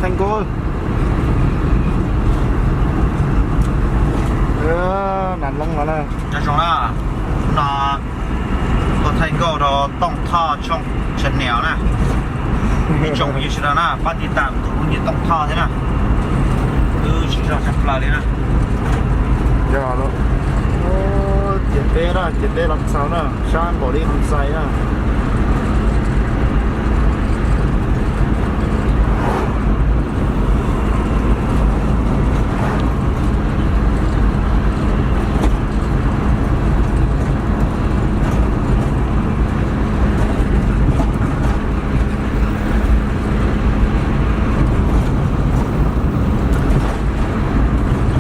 Thaij nkauj. Nas loob no na. Nyob zoo na, no tuaj thaij nkauj rau Tooj Thoj tshooj channel na. Ib tsoom phooj ywg sawv daws na, pab tiv tam tus phooj ywg Tooj Thoj thiab na. Wb tsis zog tshaj plaws li na. Yog lawm. Ciam teb na, ciam teb los txaus na, sab npaum li Hoo Xais na.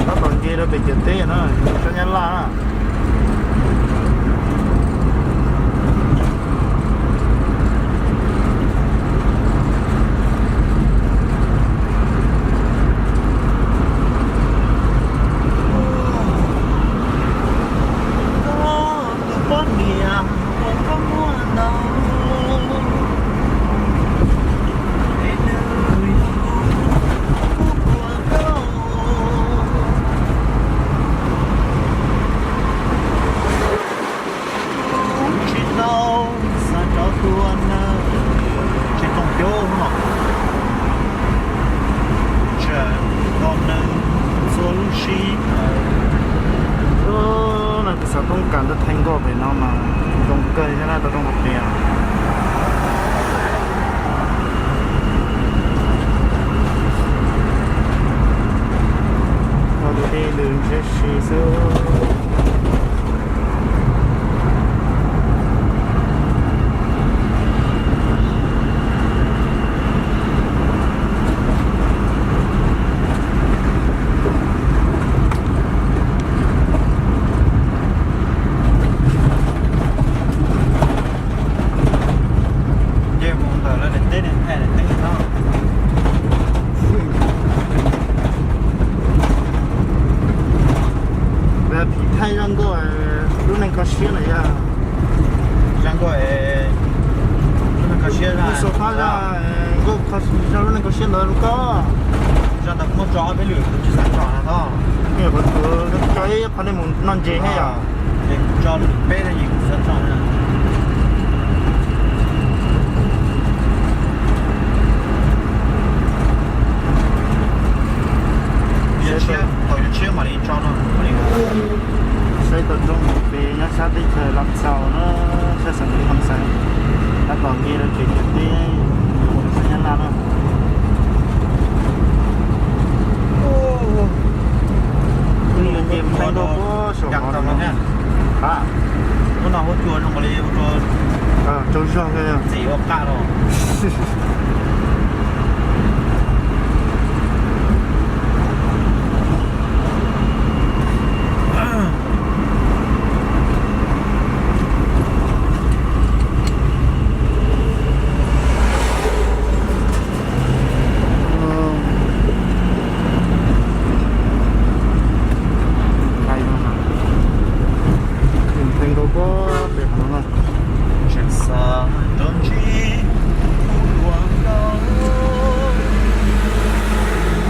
Tab tom nce rau pem ciam teb na, sab Nyab Laj na. Tus poj niam uas koj muaj ntau, es nws yog kuv, kuv puas koj. Kuv tsis tau xav tso tua nws, tsis tau coob no, tseem nrog nws txhua lub sij hawm. No kuv xav toob kas tuaj thaij nkauj pem no mas zoo kawg thiab na, tau rooj hauv pes. Tus dej ntws ntshiab si xwb. Nce mus ntawm lawv daim teb ne, daim teb no. Phim thaij zaj nkauj lub neej kho siab na yog. Zaj nkauj, lub neej kho siab, lub xu phab zaj nkauj, zaj lub neej kho siab ntawd los koj. Zaj ntawd kuv muab tso ob peb lwm, kuv tsis xav tso na tod. Kuv tso ib qho nej mus noj ntses thiab yom. Ces kuv tso lwm peb na, kuv xav tso na. Thaum yuav tshiab mam li tso no. Saib tau roob pem nyob sab teb chaws Los Txaus na, sab xeev Hoo Xais, tab tom nce rau pem ciam teb mus rau sab Nyab Laj na. Wb yuav nce mus thaij nkauj puag saum qhov no. Ub no huab cua zoo li ua rau tsaug zog, txim ua qaj los.